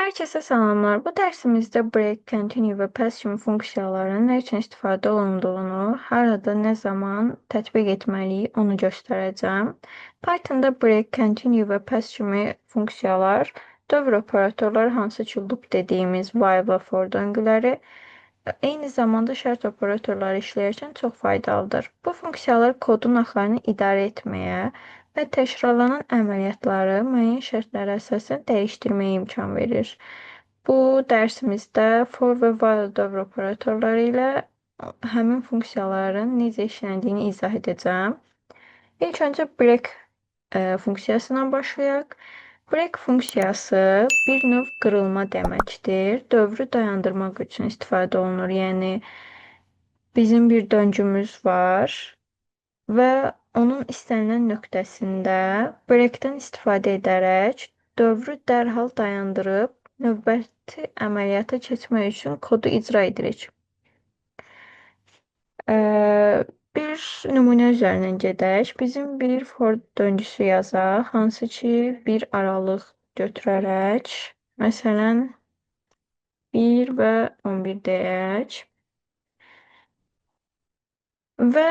Herkese salamlar. Bu dərsimizdə break, continue və pass kimi funksiyaların nə üçün istifadə olunduğunu, harada, nə zaman tətbiq etməliyik onu göstərəcəm. Pythonda break, continue və pass kimi funksiyalar dövr operatorları, hansı ki loop dediyimiz while və for döngüləri, eyni zamanda şərt operatorları işləyərkən çox faydalıdır. Bu funksiyalar kodun axarını idarə etməyə və təkrarlanan əməliyyatları müəyyən şərtlərə əsasən dəyişdirməyə imkan verir. Bu dərsimizdə for və while dövr operatorları ilə həmin funksiyaların necə işləndiyini izah edəcəm. İlk öncə break funksiyasından başlayaq. Break funksiyası bir növ qırılma deməkdir. Dövrü dayandırmaq üçün istifadə olunur. Yəni bizim bir döngümüz var və onun istənilən nöqtəsində breakdən istifadə edərək dövrü dərhal dayandırıb növbəti əməliyyata keçmək üçün kodu icra edirik. Bir nümunə üzərindən gedək. Bizim bir for döngüsü yazaq, hansı ki bir aralıq götürərək, məsələn 1 və 11 deyək. Və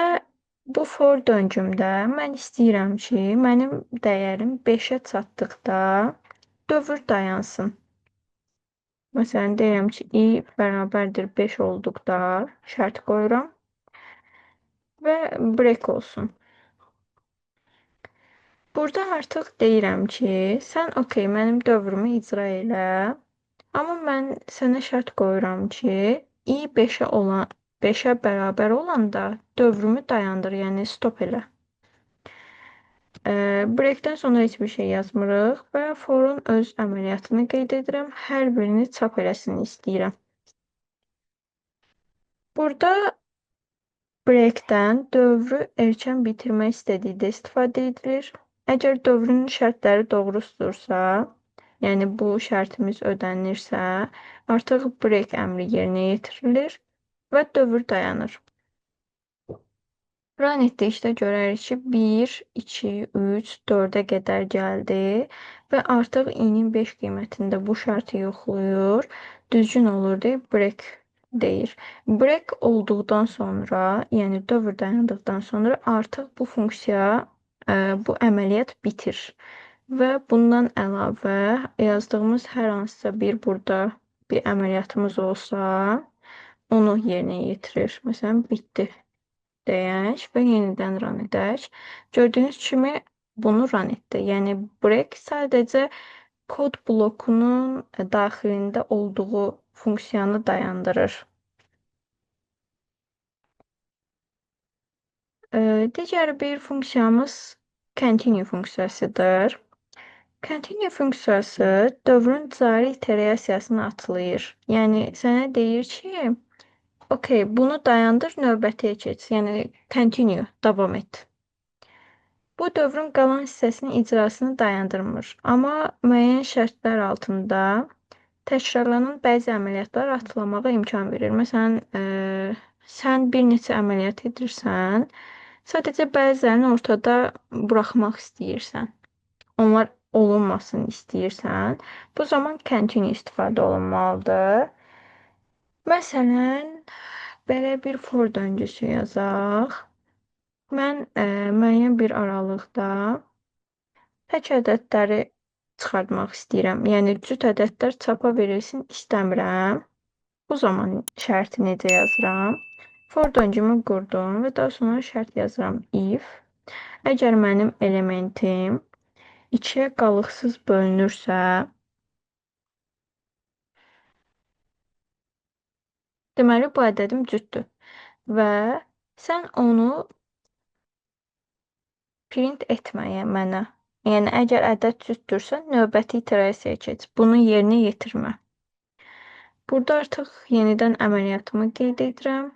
bu for döngümdə mən istəyirəm ki, mənim dəyərim 5-ə çatdıqda dövr dayansın. Məsələn, deyirəm ki, i bərabərdir 5 olduqda şərt qoyuram və break olsun. Burada artıq deyirəm ki, sən okey, mənim dövrümü icra elə, amma mən sənə şərt qoyuram ki, i 5-ə bərabər olanda dövrümü dayandır, yəni stop elə. Breakdən sonra heç bir şey yazmırıq və forun öz əməliyyatını qeyd edirəm. Hər birini çap eləsin istəyirəm. Burada breakdən dövrü erkən bitirmək istədikdə istifadə edilir. Əgər dövrün şərtləri doğrusudursa, yəni bu şərtimiz ödənilirsə, artıq break əmri yerinə yetirilir və dövr dayanır. Run etdikdə görərik ki, 1, 2, 3, 4-ə qədər gəldi və artıq i-nin 5 qiymətində bu şərti yoxlayır. Düzgün olur deyib break deyir. Break olduqdan sonra, yəni dövr dayandıqdan sonra artıq bu funksiya, bu əməliyyat bitir. Və bundan əlavə yazdığımız hər hansısa bir burada bir əməliyyatımız olsa, onu yerinə yetirir. Məsələn, bitdi deyək və yenidən run edək. Gördüyünüz kimi bunu run etdi. Yəni break sadəcə kod blokunun daxilində olduğu funksiyanı dayandırır. Digər bir funksiyamız continue funksiyasıdır. Continue funksiyası dövrün cari iterasiyasını atlayır. Yəni sənə deyir ki, okey, bunu dayandır, növbətiyə keç. Yəni continue, davam et. Bu dövrün qalan hissəsinin icrasını dayandırmır. Amma müəyyən şərtlər altında təkrarlanan bəzi əməliyyatlar atlamağa imkan verir. Məsələn, sən bir neçə əməliyyat edirsən, sadəcə bəzilərini ortada buraxmaq istəyirsən. Onlar olunmasın istəyirsən. Bu zaman continue istifadə olunmalıdır. Məsələn, belə bir for döngüsü yazaq. Mən müəyyən bir aralıqda tək ədədləri çıxartmaq istəyirəm. Yəni, cüt ədədlər çapa verilsin istəmirəm. Bu zaman şərti necə yazıram? For döngümü qurdum və daha sonra şərt yazıram. If, əgər mənim elementim 2-yə qalıqsız bölünürsə, deməli, bu ədədim cütdür və sən onu print etməyə mənə. Yəni, əgər ədəd cütdürsə, növbəti iterasiyaya keç. Bunu yerinə yetirmə. Burada artıq yenidən əməliyyatımı qeyd edirəm.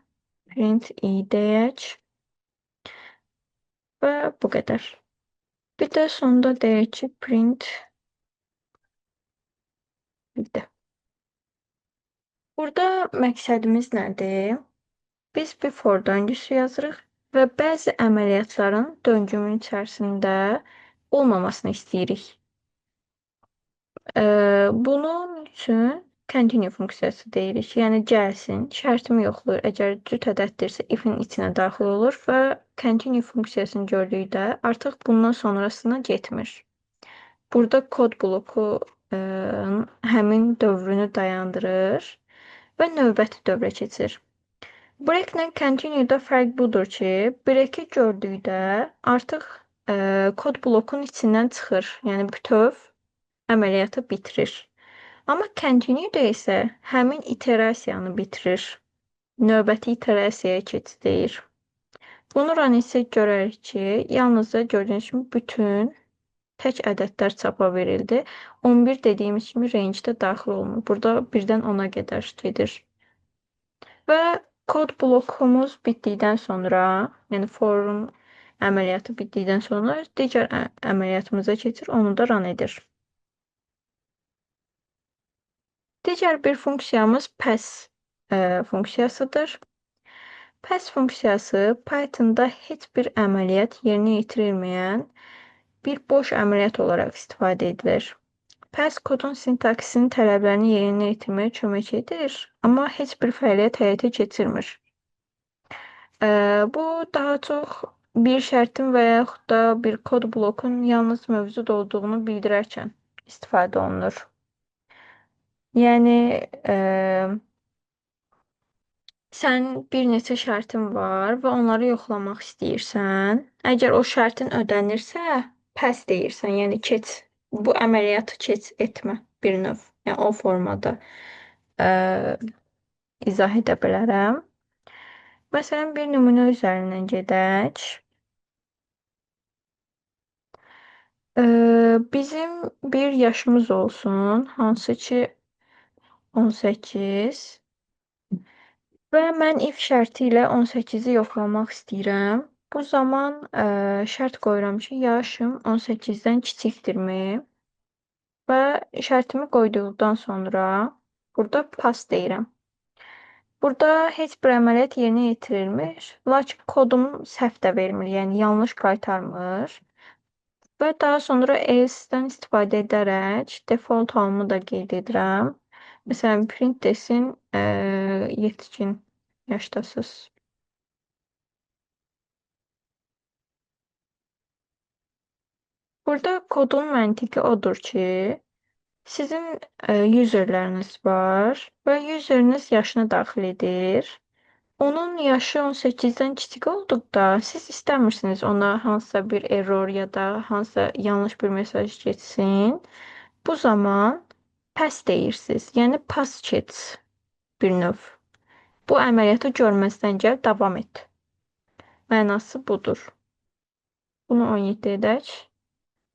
Print i deyək. Və bu qədər. Bir də sonda deyək ki, print bitdi. Burada məqsədimiz nədir? Biz bir for döngüsü yazırıq və bəzi əməliyyatların döngümün içərisində olmamasını istəyirik. Bunun üçün continue funksiyası deyirik. Yəni gəlsin, şərtimi yoxlayır. Əgər cüt ədəddirsə, if-in içinə daxil olur və continue funksiyasını gördükdə artıq bundan sonrasına getmir. Burada kod bloku həmin dövrünü dayandırır və növbəti dövrə keçir. Break-lə continue-da fərq budur ki, break-i gördükdə artıq kod blokun içindən çıxır. Yəni bütöv əməliyyatı bitirir. Amma continue-da isə həmin iterasiyanı bitirir. Növbəti iterasiyaya keç deyir. Bunu run etsək görərik ki, yalnızca gördüyünüz kimi bütün tək ədədlər çapa verildi. 11 dediyimiz kimi range-də daxil olmur. Burada 1-dən 10-a qədər gedir. Və kod blokumuz bitdikdən sonra, yəni for'un əməliyyatı bitdikdən sonra digər əməliyyatımıza keçir, onu da run edir. Digər bir funksiyamız pass funksiyasıdır. Pass funksiyası Pythonda heç bir əməliyyat yerinə yetirilməyən bir boş əməliyyat olaraq istifadə edilir. Pass kodun sintaksisinin tələblərini yerinə yetirməyə kömək edir, amma heç bir fəaliyyət həyata keçirmir. Bu daha çox bir şərtin və yaxud da bir kod blokun yalnız mövcud olduğunu bildirərkən istifadə olunur. Yəni, sən bir neçə şərtin var və onları yoxlamaq istəyirsən. Əgər o şərtin ödənirsə, pass deyirsən, yəni keç, bu əməliyyatı keç etmə bir növ. Yəni o formada izah edə bilərəm. Məsələn, bir nümunə üzərindən gedək. Bizim bir yaşımız olsun, hansı ki 18 və mən if şərti ilə 18-i yoxlamaq istəyirəm. Bu zaman şərt qoyuram ki, yaşım 18-dən kiçikdirmi? Və şərtimi qoyduqdan sonra burada pass deyirəm. Burada heç bir əməliyyat yerinə yetirilmir. Lakin kodum səhv də vermir, yəni yanlış qaytarmır. Və daha sonra else-dən istifadə edərək default halımı da qeyd edirəm. Məsələn, print desin, yetkin yaşdasınız. Burada kodun məntiqi odur ki, sizin userləriniz var və useriniz yaşını daxil edir. Onun yaşı 18-dən kiçik olduqda siz istəmirsiniz ona hansısa bir error ya da hansısa yanlış bir mesaj keçsin. Bu zaman pass deyirsiniz. Yəni pass keç bir növ. Bu əməliyyatı görməzdən gəl, davam et. Mənası budur. Bunu 17 edək.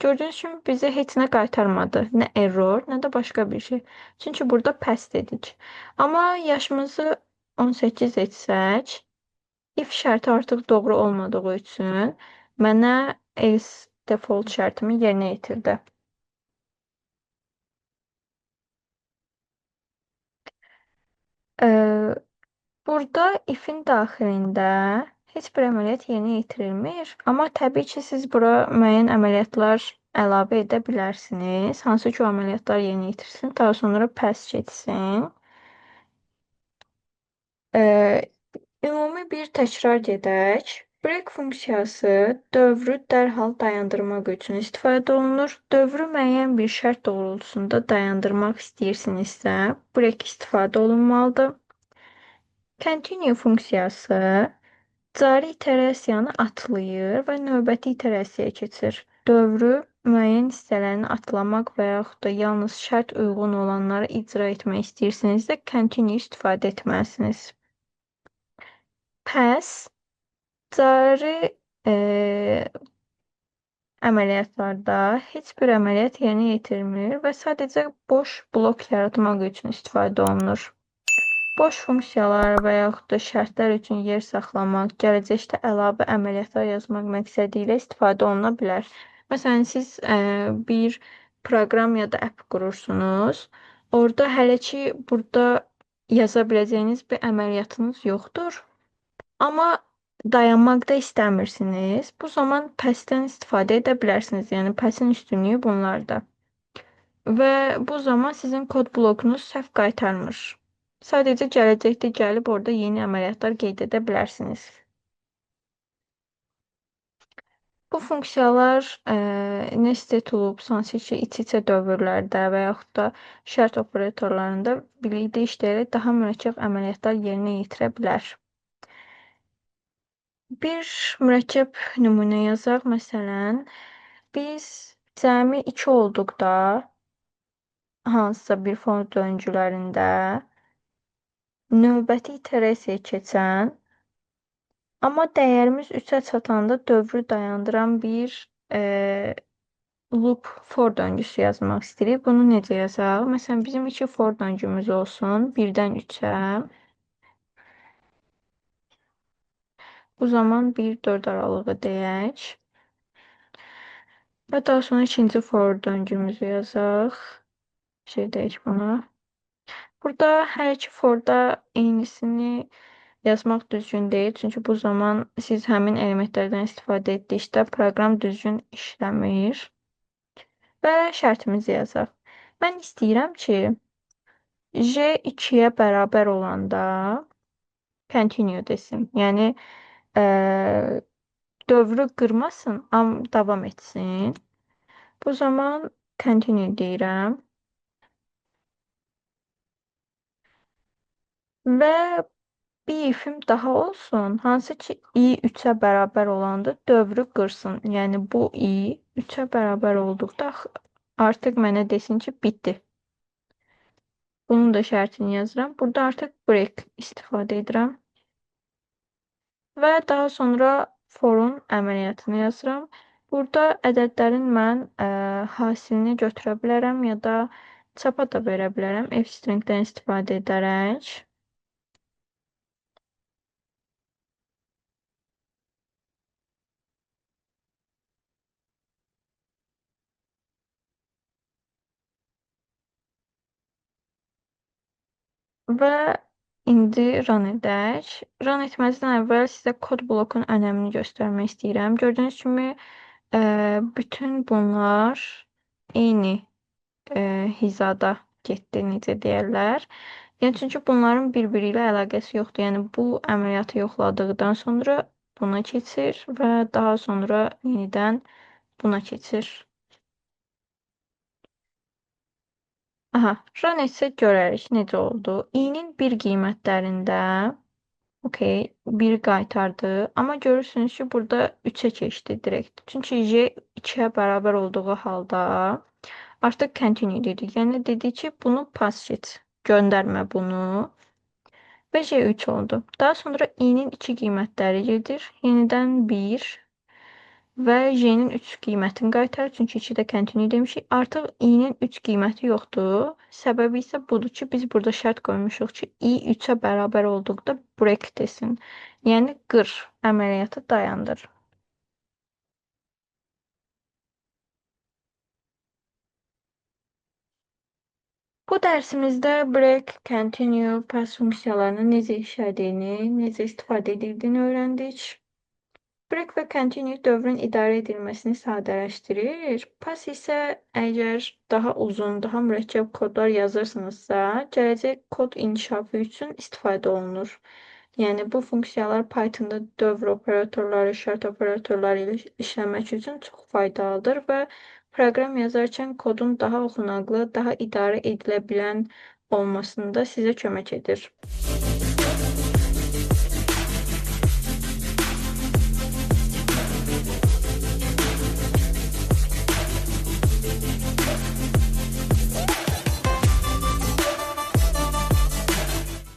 Gördüyünüz kimi bizə heç nə qaytarmadı. Nə error, nə də başqa bir şey. Çünki burada pass dedik. Amma yaşımızı 18 etsək, if şərti artıq doğru olmadığı üçün mənə else default şərtimi yerinə yetirdi. Burada if'in daxilində heç bir əməliyyat yerinə yetirilmir. Amma təbii ki, siz bura müəyyən əməliyyatlar əlavə edə bilərsiniz. Hansı ki, o əməliyyatlar yerinə yetirsin, daha sonra pass getsin. Ümumi bir təkrar gedək. Break funksiyası dövrü dərhal dayandırmaq üçün istifadə olunur. Dövrü müəyyən bir şərt doğrultusunda dayandırmaq istəyirsinizsə, break istifadə olunmalıdır. Continue funksiyası cari iterasiyanı atlayır və növbəti iterasiyaya keçir. Dövrü müəyyən hissələrini atlamaq və yaxud da yalnız şərt uyğun olanları icra etmək istəyirsinizsə, continue istifadə etməlisiniz. Pass cari əməliyyatlarda heç bir əməliyyat yerinə yetirmir və sadəcə boş blok yaratmaq üçün istifadə olunur. Boş funksiyalar və yaxud da şərtlər üçün yer saxlamaq, gələcəkdə əlavə əməliyyatlar yazmaq məqsədi ilə istifadə oluna bilər. Məsələn, siz bir proqram ya da app qurursunuz. Orada hələ ki burada yaza biləcəyiniz bir əməliyyatınız yoxdur. Amma dayanmaq da istəmirsiniz. Bu zaman pass'dən istifadə edə bilərsiniz. Yəni pass'in üstünlüyü bunlarda. Və bu zaman sizin kod blokunuz səhv qaytarmır. Sadəcə gələcəkdə gəlib orada yeni əməliyyatlar qeyd edə bilərsiniz. Bu funksiyalar nested loop, hansı ki, iç-içə dövrlərdə və yaxud da şərt operatorlarında birlikdə işləyərək daha mürəkkəb əməliyyatlar yerinə yetirə bilər. Bir mürəkkəb nümunə yazaq. Məsələn, biz cəmi 2 olduqda hansısa bir for döngülərində növbəti iterasiyaya keçən, amma dəyərimiz 3-ə çatanda dövrü dayandıran bir loop for döngüsü yazmaq istəyirik. Bunu necə yazaq? Məsələn, bizim 2 for döngümüz olsun. 1-dən 3-ə. Bu zaman 1-4 aralığı deyək. Və daha sonra ikinci for döngümüzü yazaq. Şey deyək buna. Burada hər iki forda eynisini yazmaq düzgün deyil. Çünki bu zaman siz həmin elementlərdən istifadə etdikdə proqram düzgün işləmir. Və şərtimizi yazaq. Mən istəyirəm ki, J 2-yə bərabər olanda continue desin. Yəni, dövrü qırmasın, amma davam etsin. Bu zaman continue deyirəm. Və bir ifim daha olsun, hansı ki i 3-ə bərabər olanda dövrü qırsın. Yəni bu i 3-ə bərabər olduqda artıq mənə desin ki, bitdi. Bunun da şərtini yazıram. Burada artıq break istifadə edirəm. Və daha sonra for'un əməliyyatını yazıram. Burada ədədlərin mən hasilini götürə bilərəm ya da çapa da verə bilərəm f-stringdən istifadə edərək. Və indi run edək. Run etməzdən əvvəl sizə kod blokun önəmini göstərmək istəyirəm. Gördüyünüz kimi, bütün bunlar eyni hizada getdi, necə deyərlər. Çünki bunların bir-biri ilə əlaqəsi yoxdur. Bu əməliyyatı yoxladıqdan sonra buna keçir və daha sonra yenidən buna keçir. Run etsək görərik necə oldu. İ-nin bir qiymətlərində 1 qaytardı. Amma görürsünüz ki, burada 3-ə keçdi direkt. Çünki J 2-yə bərabər olduğu halda artıq continue dedi. Yəni, dedi ki, bunu pas keç, göndərmə bunu. Və J 3 oldu. Daha sonra İ-nin 2 qiymətləri gedir. Yenidən 1 və J-nin 3 qiymətini qaytarır. Çünki 2-də continue demişik. Artıq İ-nin 3 qiyməti yoxdur. Səbəbi isə budur ki, biz burada şərt qoymuşuq ki, İ 3-ə bərabər olduqda break desin. Yəni, qır, əməliyyatı dayandır. Bu dərsimizdə break, continue, pass funksiyalarının necə işlədiyini, necə istifadə edildiyini öyrəndik. Break və continue dövrün idarə edilməsini sadələşdirir. Pass isə əgər daha uzun, daha mürəkkəb kodlar yazırsınızsa, gələcək kod inkişafı üçün istifadə olunur. Yəni, bu funksiyalar Pythonda dövr operatorları, şərt operatorları ilə işləmək üçün çox faydalıdır və proqram yazarkən kodun daha oxunaqlı, daha idarə edilə bilən olmasında sizə kömək edir.